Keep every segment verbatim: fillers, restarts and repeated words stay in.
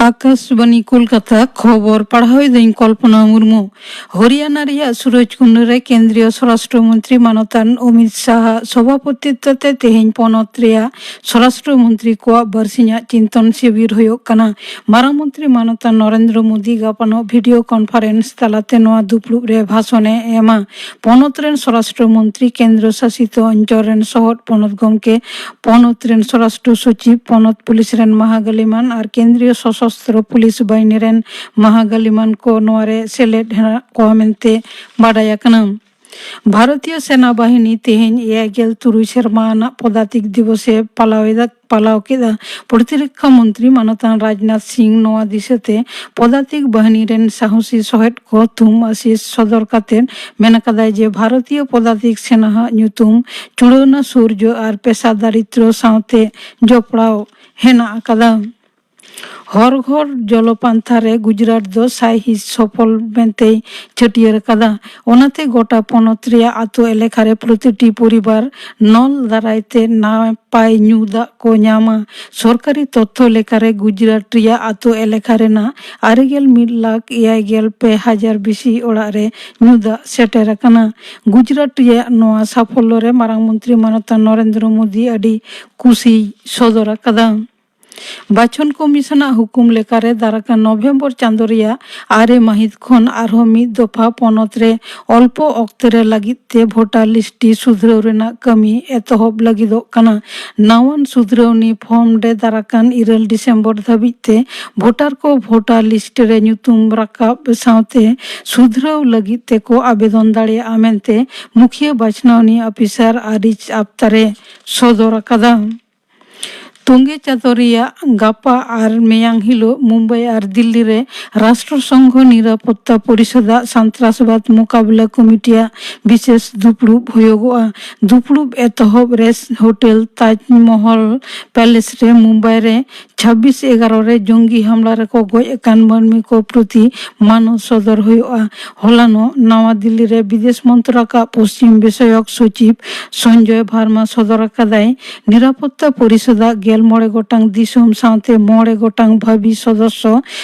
ᱟᱠᱟᱥᱵᱟᱱᱤ ᱠᱳᱞᱠᱟᱛᱟ, ᱠᱷᱚᱵᱚᱨ ᱯᱟᱲᱦᱟᱣ ᱮᱫᱟᱹᱧ ᱠᱚᱞᱯᱚᱱᱟ ᱢᱩᱨᱢᱩ᱾ ᱦᱚᱨᱤᱭᱟᱱᱟ ᱨᱮᱭᱟᱜ ᱥᱩᱨᱚᱡᱽᱠᱩᱱᱰ ᱨᱮ ᱠᱮᱱᱫᱨᱤᱭᱚ ᱥᱚᱨᱟᱥᱴᱨᱚ ᱢᱚᱱᱛᱨᱤ ᱢᱟᱱᱚᱛᱟᱱ ᱚᱢᱤᱛ ᱥᱟᱦᱟ ᱥᱚᱵᱷᱟᱯᱚᱛᱤᱛᱛᱚ ᱛᱮ ᱛᱮᱦᱮᱧ ᱯᱚᱱᱚᱛ ᱨᱮᱭᱟᱜ ᱥᱚᱨᱟᱥᱴᱨᱚ ᱢᱚᱱᱛᱨᱤ ᱠᱚᱣᱟᱜ ᱵᱟᱨᱥᱤᱧᱟᱜ ᱪᱤᱱᱛᱚᱱ ᱥᱤᱵᱤᱨ ᱦᱩᱭᱩᱜ ᱠᱟᱱᱟ᱾ ᱢᱟᱨᱟᱝ ᱢᱚᱱᱛᱨᱤ ᱢᱟᱱᱚᱛᱟᱱ ᱱᱚᱨᱮᱱᱫᱨᱚ ᱢᱳᱫᱤ ᱜᱟᱯᱟᱱᱚᱜ ᱵᱷᱤᱰᱤᱭᱳ ᱠᱚᱱᱯᱷᱟᱨᱮᱱᱥ ᱛᱟᱞᱟᱛᱮ ᱱᱚᱣᱟ ᱫᱩᱯᱲᱩᱵ ᱨᱮ ᱵᱷᱟᱥᱚᱱ ᱮ ᱮᱢᱟ᱾ ᱯᱚᱱᱚᱛ ᱨᱮᱱ ᱥᱚᱨᱟᱥᱴᱨᱚ ᱢᱚᱱᱛᱨᱤ, ᱠᱮᱱᱫᱨᱚ ᱥᱟᱥᱤᱛ ᱚᱧᱪᱚᱞ ᱨᱮᱱ ᱥᱚᱦᱚᱫ ᱯᱚᱱᱚᱛ ᱜᱚᱢᱠᱮ, ᱯᱚᱱᱚᱛ ᱨᱮᱱ ᱥᱚᱨᱟᱥᱴᱨᱚ ᱥᱚᱪᱤᱵᱽ, ᱯᱚᱱᱚᱛ ᱯᱩᱞᱤᱥ ᱨᱮᱱ ᱢᱟᱦᱟᱜᱟᱹᱞᱤᱢᱟᱱ ᱟᱨ ᱠᱮᱱᱫᱨᱤᱭᱚ ᱥᱚᱥᱚᱥᱛᱨᱚ ᱯᱩᱞᱤᱥ ᱵᱟᱦᱤᱱᱤ ᱨᱮᱱ ᱢᱟᱦᱟᱜᱟᱹᱞᱤᱢᱟᱱ ᱠᱚ ᱱᱚᱣᱟ ᱨᱮ ᱥᱮᱞᱮᱫ ᱦᱮᱱᱟᱜ ᱠᱚᱣᱟ ᱢᱮᱱᱛᱮ ᱵᱟᱰᱟᱭ ᱟᱠᱟᱱᱟ᱾ ᱵᱷᱟᱨᱚᱛᱤᱭᱚ ᱥᱮᱱᱟ ᱵᱟᱦᱤᱱᱤ ᱛᱮᱦᱮᱧ ᱮᱭᱟᱭ ᱜᱮᱞ ᱛᱩᱨᱩᱭ ᱥᱮᱨᱢᱟ ᱟᱱᱟᱜ ᱯᱚᱫᱟᱛᱤᱠ ᱫᱤᱵᱚᱥ ᱮ ᱯᱟᱞᱟᱣ ᱮᱫᱟ, ᱯᱟᱞᱟᱣ ᱠᱮᱫᱟ᱾ ᱯᱨᱚᱛᱤᱨᱚᱠᱠᱷᱟ ᱢᱚᱱᱛᱨᱤ ᱢᱟᱱᱚᱛᱟᱱ ᱨᱟᱡᱽᱱᱟᱛᱷ ᱥᱤᱝ ᱱᱚᱣᱟ ᱫᱤᱥᱟᱹᱛᱮ ᱯᱚᱫᱟᱛᱤᱠ ᱵᱟᱦᱤᱱᱤ ᱨᱮᱱ ᱥᱟᱦᱚᱥᱤ ᱥᱚᱦᱮᱫ ᱠᱚ ᱛᱷᱩᱢ ᱟᱥᱤᱥ ᱥᱚᱫᱚᱨ ᱠᱟᱛᱮ ᱢᱮᱱ ᱟᱠᱟᱫᱟᱭ ᱡᱮ ᱵᱷᱟᱨᱚᱛᱤᱭᱚ ᱯᱚᱫᱟᱛᱤᱠ ᱥᱮᱱᱟ ᱦᱟᱜ ᱧᱩᱛᱩᱢ ᱪᱩᱲᱟᱹᱣᱱᱟ ᱥᱩᱨᱡᱚ ᱟᱨ ᱯᱮᱥᱟ ᱫᱟᱨᱤᱫᱨᱚ ᱥᱟᱶᱛᱮ ᱡᱚᱯᱲᱟᱣ ᱦᱮᱱᱟᱜ ᱟᱠᱟᱫᱟ᱾ ᱦᱚᱨ ᱜᱷᱚᱨ ᱡᱚᱞᱚ ᱯᱟᱱᱛᱷᱟ ᱨᱮ ᱜᱩᱡᱽᱨᱟᱴ ᱫᱚ ᱥᱟᱭ ᱦᱤᱸᱥ ᱥᱚᱯᱷᱚᱞ ᱢᱮᱱᱛᱮᱭ ᱪᱷᱟᱹᱴᱭᱟᱹᱨ ᱟᱠᱟᱫᱟ᱾ ᱚᱱᱟᱛᱮ ᱜᱚᱴᱟ ᱯᱚᱱᱚᱛ ᱨᱮᱭᱟᱜ ᱟᱛᱳ ᱮᱞᱟᱠᱟ ᱨᱮ ᱯᱨᱚᱛᱤᱴᱤ ᱯᱚᱨᱤᱵᱟᱨ ᱱᱚᱞ ᱫᱟᱨᱟᱭ ᱛᱮ ᱱᱟᱯᱟᱭ ᱧᱩ ᱫᱟᱜ ᱠᱚ ᱧᱟᱢᱟ᱾ ᱥᱚᱨᱠᱟᱨᱤ ᱛᱚᱛᱛᱷᱚ ᱞᱮᱠᱟᱨᱮ ᱜᱩᱡᱽᱨᱟᱴ ᱨᱮᱭᱟᱜ ᱟᱛᱳ ᱮᱞᱟᱠᱟ ᱨᱮᱱᱟᱜ ᱟᱨᱮ ᱜᱮᱞ ᱢᱤᱫ ᱞᱟᱠᱷ ᱮᱭᱟᱭ ᱜᱮᱞ ᱯᱮ ᱦᱟᱡᱟᱨ ᱵᱮᱥᱤ ᱚᱲᱟᱜ ᱨᱮ ᱧᱩ ᱫᱟᱜ ᱥᱮᱴᱮᱨ ᱟᱠᱟᱱᱟ᱾ ᱜᱩᱡᱽᱨᱟᱴ ᱨᱮᱭᱟᱜ ᱱᱚᱣᱟ ᱥᱟᱯᱷᱚᱞᱞᱚ ᱨᱮ ᱢᱟᱨᱟᱝ ᱢᱚᱱᱛᱨᱤ ᱢᱟᱱᱚᱛᱟᱱ ᱱᱚᱨᱮᱱᱫᱨᱚ ᱢᱳᱫᱤ ᱟᱹᱰᱤ ᱠᱩᱥᱤᱭ ᱥᱚᱫᱚᱨ ᱟᱠᱟᱫᱟ᱾ ᱵᱟᱪᱷᱚᱱ ᱠᱚᱢᱤᱥᱚᱱᱟᱜ ᱦᱩᱠᱩᱢ ᱞᱮᱠᱟᱨᱮ ᱫᱟᱨᱟᱠᱟᱱ ᱱᱚᱵᱷᱮᱢᱵᱚᱨ ᱪᱟᱸᱫᱚ ᱨᱮᱭᱟᱜ ᱟᱨᱮ ᱢᱟᱹᱦᱤᱛ ᱠᱷᱚᱱ ᱟᱨᱦᱚᱸ ᱢᱤᱫ ᱫᱚᱯᱷᱟ ᱯᱚᱱᱚᱛ ᱨᱮ ᱚᱞᱯᱚ ᱚᱠᱛᱮ ᱨᱮ ᱞᱟᱹᱜᱤᱫ ᱛᱮ ᱵᱷᱳᱴᱟᱨ ᱞᱤᱥᱴ ᱥᱩᱫᱷᱨᱟᱹᱣ ᱨᱮᱱᱟᱜ ᱠᱟᱹᱢᱤ ᱮᱛᱚᱦᱚᱵ ᱞᱟᱹᱜᱤᱫᱚᱜ ᱠᱟᱱᱟ᱾ ᱱᱟᱣᱟᱱ ᱥᱩᱫᱷᱨᱟᱹᱣᱱᱤ ᱯᱷᱚᱨᱢ ᱨᱮ ᱫᱟᱨᱟᱠᱟᱱ ᱤᱨᱟᱹᱞ ᱰᱤᱥᱮᱢᱵᱚᱨ ᱫᱷᱟᱹᱵᱤᱡ ᱛᱮ ᱵᱷᱳᱴᱟᱨ ᱠᱚ ᱵᱷᱳᱴᱟᱨ ᱞᱤᱥᱴ ᱨᱮ ᱧᱩᱛᱩᱢ ᱨᱟᱠᱟᱵ ᱥᱟᱶᱛᱮ ᱥᱩᱫᱷᱨᱟᱹᱣ ᱞᱟᱹᱜᱤᱫ ᱛᱮᱠᱚ ᱟᱵᱮᱫᱚᱱ ᱫᱟᱲᱮᱭᱟᱜᱼᱟ ᱢᱮᱱᱛᱮ ᱢᱩᱠᱷᱤᱭᱟᱹ ᱵᱟᱪᱷᱱᱟᱣᱱᱤ ᱚᱯᱷᱤᱥᱟᱨ ᱟᱹᱨᱤᱡ ᱟᱯᱛᱟᱨᱮ ᱥᱚᱫᱚᱨ ᱟᱠᱟᱫᱟ᱾ ᱛᱚᱸᱜᱮ ᱪᱟᱸᱫᱚ ᱨᱮᱭᱟᱜ ᱜᱟᱯᱟ ᱟᱨ ᱢᱮᱭᱟᱝ ᱦᱤᱞᱳᱜ ᱢᱩᱢᱵᱟᱭ ᱟᱨ ᱫᱤᱞᱞᱤ ᱨᱮ ᱨᱟᱥᱴᱨᱚ ᱥᱚᱝᱜᱷᱚ ᱱᱤᱨᱟᱯᱚᱛᱛᱟ ᱯᱚᱨᱤᱥᱚᱫᱟᱜ ᱥᱟᱱᱛᱨᱟᱥᱵᱟᱫ ᱢᱳᱠᱟᱵᱤᱞᱟ ᱠᱚᱢᱤᱴᱤᱭᱟᱜ ᱵᱤᱥᱮᱥ ᱫᱩᱯᱲᱩᱵ ᱦᱩᱭᱩᱜᱚᱜᱼᱟ᱾ ᱫᱩᱯᱲᱩᱵ ᱮᱛᱚᱦᱚᱵ ᱨᱮ ᱦᱳᱴᱮᱞ ᱛᱟᱡᱽ ᱢᱚᱦᱚᱞ ᱯᱮᱞᱮᱥ ᱨᱮ ᱢᱩᱢᱵᱟᱭ ᱨᱮ ᱪᱷᱟᱵᱵᱤᱥ ᱮᱜᱟᱨᱚ ᱨᱮ ᱡᱚᱝᱜᱤ ᱦᱟᱢᱞᱟ ᱨᱮᱠᱚ ᱜᱚᱡ ᱟᱠᱟᱱ ᱢᱟᱹᱱᱢᱤ ᱠᱚ ᱯᱨᱚᱛᱤ ᱢᱟᱱᱚᱛ ᱥᱚᱫᱚᱨ ᱦᱩᱭᱩᱜᱼᱟ᱾ ᱦᱚᱞᱟᱱᱚᱜ ᱱᱟᱣᱟ ᱫᱤᱞᱞᱤ ᱨᱮ ᱵᱤᱫᱮᱥ ᱢᱚᱱᱛᱨᱟᱞᱚᱭ ᱯᱚᱥᱪᱤᱢ ᱵᱤᱥᱚᱭᱚᱠ ᱥᱚᱪᱤᱵᱽ ᱥᱚᱧᱡᱚᱭ ᱵᱷᱟᱨᱢᱟ ᱥᱚᱫᱚᱨ ᱟᱠᱟᱫᱟᱭ, ᱱᱤᱨᱟᱯᱚᱛᱛᱟ ᱯᱚᱨᱤᱥᱚᱫᱟᱜ ᱜᱮᱞ ᱢᱚᱬᱮ ᱜᱚᱴᱟᱝ ᱫᱤᱥᱚᱢ ᱥᱟᱶᱛᱮ ᱢᱚᱬᱮ ᱜᱚᱴᱟᱝ ᱵᱷᱟᱹᱵᱤ ᱥᱚᱫᱚᱥᱥᱚ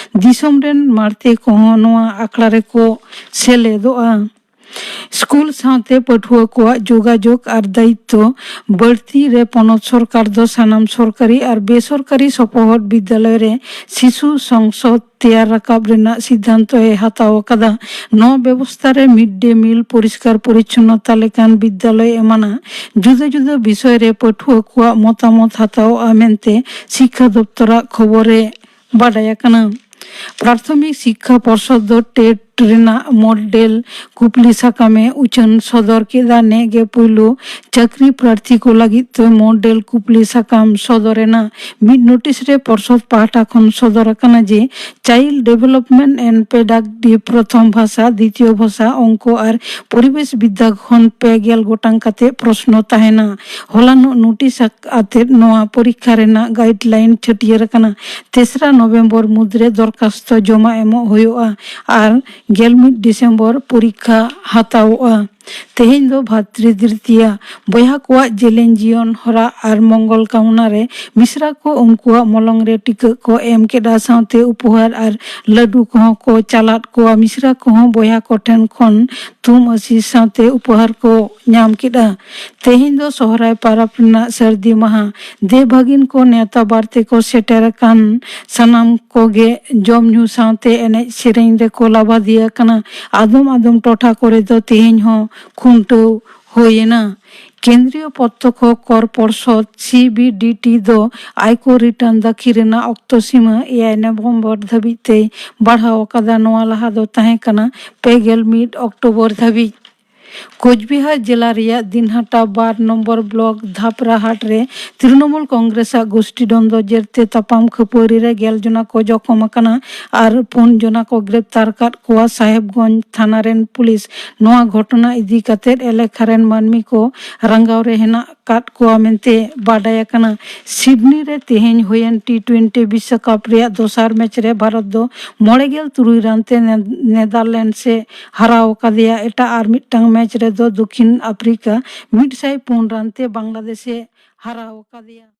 ᱫᱤᱥᱚᱢ ᱨᱮᱱ ᱢᱟᱬᱛᱮ ᱠᱚᱦᱚᱸ ᱱᱚᱣᱟ ᱟᱠᱷᱲᱟ ᱨᱮᱠᱚ ᱥᱮᱞᱮᱫᱚᱜᱼᱟ᱾ ᱥᱠᱩᱞ ᱥᱟᱶᱛᱮ ᱯᱟᱹᱴᱷᱩᱣᱟᱹ ᱠᱚᱣᱟᱜ ᱡᱳᱜᱟᱡᱳᱜᱽ ᱟᱨ ᱫᱟᱭᱤᱛᱛᱚ ᱵᱟᱹᱲᱛᱤ ᱨᱮ ᱯᱚᱱᱚᱛ ᱥᱚᱨᱠᱟᱨ ᱫᱚ ᱥᱟᱱᱟᱢ ᱥᱚᱨᱠᱟᱨᱤ ᱟᱨ ᱵᱮᱥᱚᱨᱠᱟᱨᱤ ᱥᱚᱯᱚᱦᱚᱫ ᱵᱤᱫᱽᱫᱟᱞᱚᱭ ᱨᱮ ᱥᱤᱥᱩ ᱥᱚᱝᱥᱚᱫ ᱛᱮᱭᱟᱨ ᱨᱟᱠᱟᱵ ᱨᱮᱱᱟᱜ ᱥᱤᱫᱽᱫᱷᱟᱱᱛᱚ ᱮ ᱦᱟᱛᱟᱣ ᱟᱠᱟᱫᱟ᱾ ᱱᱚᱣᱟ ᱵᱮᱵᱚᱥᱛᱟ ᱨᱮ ᱢᱤᱰ ᱰᱮ ᱢᱤᱞ, ᱯᱚᱨᱤᱥᱠᱟᱨ ᱯᱚᱨᱤᱪᱷᱚᱱᱱᱚᱛᱟ ᱞᱮᱠᱟᱱ ᱵᱤᱫᱽᱫᱟᱞᱚᱭ ᱮᱢᱟᱱᱟᱜ ᱡᱩᱫᱟᱹ ᱡᱩᱫᱟᱹ ᱵᱤᱥᱚᱭ ᱨᱮ ᱯᱟᱹᱴᱷᱩᱣᱟᱹ ᱠᱚᱣᱟᱜ ᱢᱚᱛᱟᱢᱚᱛ ᱦᱟᱛᱟᱣᱚᱜᱼᱟ ᱢᱮᱱᱛᱮ ᱥᱤᱠᱠᱷᱟ ᱫᱚᱯᱛᱚᱨᱟᱜ ᱠᱷᱚᱵᱚᱨ ᱨᱮ ᱵᱟᱰᱟᱭ ᱟᱠᱟᱱᱟ᱾ ᱯᱨᱟᱛᱷᱚᱢᱤᱠ ᱥᱤᱠᱠᱷᱟ ᱯᱚᱨᱥᱚᱫ ᱫᱚ ᱴᱮᱴ ᱨᱮᱱᱟᱜ ᱢᱚᱰᱮᱞ ᱠᱩᱯᱞᱤ ᱥᱟᱠᱟᱢ ᱮ ᱩᱪᱷᱟᱹᱱ ᱥᱚᱫᱚᱨ ᱠᱮᱫᱟ᱾ ᱱᱮᱜᱮ ᱯᱩᱭᱞᱩ ᱪᱟᱹᱠᱨᱤ ᱯᱨᱟᱨᱛᱷᱤ ᱠᱚ ᱞᱟᱹᱜᱤᱫ ᱛᱮ ᱢᱚᱰᱮᱞ ᱠᱩᱯᱞᱤ ᱥᱟᱠᱟᱢ ᱥᱚᱫᱚᱨ ᱮᱱᱟ᱾ ᱢᱤᱫ ᱱᱳᱴᱤᱥ ᱨᱮ ᱯᱚᱨᱥᱚᱫ ᱯᱟᱦᱴᱟ ᱠᱷᱚᱱ ᱥᱚᱫᱚᱨ ᱟᱠᱟᱱᱟ ᱡᱮ Child Development and Pedagogy ᱯᱨᱚᱛᱷᱚᱢ ᱵᱷᱟᱥᱟ, ᱫᱤᱛᱤᱭᱚ ᱵᱷᱟᱥᱟ, ᱚᱝᱠᱚ ᱟᱨ ᱯᱚᱨᱤᱵᱮᱥ ᱵᱤᱫᱽᱫᱟ ᱠᱷᱚᱱ ᱯᱮ ᱜᱮᱞ ᱜᱚᱴᱟᱝ ᱠᱟᱛᱮ ᱯᱨᱚᱥᱱᱚ ᱛᱟᱦᱮᱱᱟ᱾ ᱦᱚᱞᱟᱱᱚᱜ ᱱᱳᱴᱤᱥ ᱟᱠ-, ᱟᱛᱮᱫ ᱱᱚᱣᱟ ᱯᱚᱨᱤᱠᱠᱷᱟ ᱨᱮᱱᱟᱜ ᱜᱟᱭᱤᱰᱞᱟᱭᱤᱱ ᱪᱷᱟᱹᱴᱭᱟᱹᱨ ᱟᱠᱟᱱᱟ᱾ ᱛᱮᱥᱨᱟ ᱱᱚᱵᱷᱮᱢᱵᱚᱨ ᱢᱩᱫᱽᱨᱮ ᱫᱚᱨᱠᱷᱟᱥᱛᱚ ᱡᱚᱢᱟ ᱮᱢᱚᱜ ᱦᱩᱭᱩᱜᱼᱟ ᱟᱨ ᱜᱮᱞ ᱢᱤᱫ ᱰᱤᱥᱮᱢᱵᱚᱨ ᱯᱚᱨᱤᱠᱠᱷᱟ ᱦᱟᱛᱟᱣᱚᱜᱼᱟ᱾ ᱛᱮᱦᱮᱧ ᱫᱚ ᱵᱷᱟᱛᱨᱤ ᱫᱨᱤᱛᱤᱭᱟ᱾ ᱵᱚᱭᱦᱟ ᱠᱚᱣᱟᱜ ᱡᱮᱞᱮᱧ ᱡᱤᱭᱚᱱ ᱦᱚᱨᱟ ᱟᱨ ᱢᱚᱝᱜᱚᱞ ᱠᱟᱢᱱᱟ ᱨᱮ ᱢᱤᱥᱨᱟ ᱠᱚ ᱩᱱᱠᱩᱣᱟᱜ ᱢᱚᱞᱚᱝ ᱨᱮ ᱴᱤᱠᱟᱹᱜ ᱠᱚ ᱮᱢ ᱠᱮᱫᱟ, ᱥᱟᱶᱛᱮ ᱩᱯᱚᱦᱟᱨ ᱟᱨ ᱞᱟᱹᱰᱩ ᱠᱚᱦᱚᱸ ᱠᱚ ᱪᱟᱞᱟᱫ ᱠᱚᱣᱟ᱾ ᱢᱤᱥᱨᱟ ᱠᱚᱦᱚᱸ ᱵᱚᱭᱦᱟ ᱠᱚ ᱴᱷᱮᱱ ᱠᱷᱚᱱ ᱛᱷᱩᱢ ᱟᱹᱥᱤᱥ ᱥᱟᱶᱛᱮ ᱩᱯᱚᱦᱟᱨ ᱠᱚ ᱧᱟᱢ ᱠᱮᱫᱟ᱾ ᱛᱮᱦᱮᱧ ᱫᱚ ᱥᱚᱦᱨᱟᱭ ᱯᱟᱨᱟᱵᱽ ᱨᱮᱱᱟᱜ ᱥᱟᱹᱨᱫᱤ ᱢᱟᱦᱟ᱾ ᱫᱮᱣ ᱵᱷᱟᱹᱜᱤᱱ ᱠᱚ ᱱᱮᱣᱛᱟ ᱵᱟᱨᱛᱮ ᱠᱚ ᱥᱮᱴᱮᱨ ᱟᱠᱟᱱ ᱥᱟᱱᱟᱢ ᱠᱚᱜᱮ ᱡᱚᱢ ᱧᱩ ᱥᱟᱶᱛᱮ ᱮᱱᱮᱡ ᱥᱮᱨᱮᱧ ᱨᱮᱠᱚ ᱞᱟᱵᱟᱫᱤᱭᱟᱹ ᱟᱠᱟᱱᱟ᱾ ᱟᱫᱚᱢ ᱟᱫᱚᱢ ᱴᱚᱴᱷᱟ ᱠᱚᱨᱮ ᱫᱚ ᱛᱮᱦᱮᱧ ᱦᱚᱸ ᱠᱷᱩᱱᱴᱟᱹᱣ ᱦᱩᱭᱮᱱᱟ᱾ ᱠᱮᱱᱫᱨᱤᱭᱚ ᱯᱨᱚᱛᱛᱚᱠᱷᱚ ᱠᱚᱨ ᱯᱚᱨᱥᱚᱫ, ᱥᱤ ᱵᱤ ᱰᱤ ᱴᱤ, ᱫᱚ ᱟᱭᱠᱚᱨ ᱨᱤᱴᱟᱨᱱ ᱫᱟᱹᱠᱷᱤᱞ ᱨᱮᱱᱟᱜ ᱚᱠᱛᱚ ᱥᱤᱢᱟᱹ ᱮᱭᱟᱭ ᱱᱚᱵᱷᱮᱢᱵᱚᱨ ᱫᱷᱟᱹᱵᱤᱡ ᱛᱮᱭ ᱵᱟᱲᱦᱟᱣ ᱟᱠᱟᱫᱟ᱾ ᱱᱚᱣᱟ ᱞᱟᱦᱟ ᱫᱚ ᱛᱟᱦᱮᱸ ᱠᱟᱱᱟ ᱯᱮ ᱜᱮᱞ ᱢᱤᱫ ᱚᱠᱴᱳᱵᱚᱨ ᱫᱷᱟᱹᱵᱤᱡ᱾ ᱠᱳᱪᱵᱤᱦᱟᱨ ᱡᱮᱞᱟ ᱨᱮᱭᱟᱜ ᱫᱤᱱᱦᱟᱴᱟ ᱵᱟᱨ ᱱᱚᱢᱵᱚᱨ ᱵᱞᱚᱠ ᱫᱷᱟᱯᱨᱟᱦᱟᱴ ᱨᱮ ᱛᱨᱤᱱᱚᱢᱩᱞ ᱠᱚᱝᱜᱨᱮᱥ ᱟᱜ ᱜᱳᱥᱴᱤ ᱫᱚᱱᱫᱚ ᱡᱮᱨᱛᱮ ᱛᱟᱯᱟᱢ ᱠᱷᱟᱹᱯᱟᱹᱨᱤ ᱨᱮ ᱜᱮᱞ ᱡᱚᱱᱟ ᱠᱚ ᱡᱚᱠᱷᱚᱢ ᱟᱠᱟᱱᱟ ᱟᱨ ᱯᱩᱱ ᱡᱚᱱᱟ ᱠᱚ ᱜᱨᱮᱯᱛᱟᱨ ᱟᱠᱟᱫ ᱠᱚᱣᱟ᱾ ᱥᱟᱦᱮᱵᱽᱜᱚᱸᱡᱽ ᱛᱷᱟᱱᱟ ᱨᱮᱱ ᱯᱩᱞᱤᱥ ᱱᱚᱣᱟ ᱜᱷᱚᱴᱚᱱᱟ ᱤᱫᱤ ᱠᱟᱛᱮ ᱮᱞᱟᱠᱟ ᱨᱮᱱ ᱢᱟᱹᱱᱢᱤ ᱠᱚ ᱨᱟᱸᱜᱟᱣ ᱨᱮ ᱦᱮᱱᱟᱜ ᱟᱠᱟᱫ ᱠᱚᱣᱟ ᱢᱮᱱᱛᱮ ᱵᱟᱰᱟᱭ ᱟᱠᱟᱱᱟ᱾ ᱥᱤᱰᱱᱤ ᱨᱮ ᱛᱮᱦᱮᱧ ᱦᱩᱭᱮᱱ ᱴᱤ ᱴᱩᱭᱮᱱᱴᱤ ᱵᱤᱥᱥᱚᱠᱟᱯ ᱨᱮᱭᱟᱜ ᱫᱚᱥᱟᱨ ᱢᱮᱪ ᱨᱮ ᱵᱷᱟᱨᱚᱛ ᱫᱚ ᱢᱚᱬᱮ ᱜᱮᱞ ᱛᱩᱨᱩᱭ ᱨᱟᱱ ᱛᱮ ᱱᱮ-, ᱱᱮᱫᱟᱨᱞᱮᱱᱰᱥ ᱮ ᱦᱟᱨᱟᱣ ᱟᱠᱟᱫᱮᱭᱟ᱾ ᱮᱴᱟᱜ ᱟᱨ ᱢᱤᱫᱴᱟᱝ ᱢᱮᱪ ᱨᱮᱫᱚ ᱫᱚᱠᱷᱤᱱ ᱟᱯᱷᱨᱤᱠᱟ ᱢᱤᱫ ᱥᱟᱭ ᱯᱩᱱ ᱨᱟᱱ ᱛᱮ ᱵᱟᱝᱞᱟᱫᱮᱥ ᱮ ᱦᱟᱨᱟᱣ ᱟᱠᱟᱫᱮᱭᱟ᱾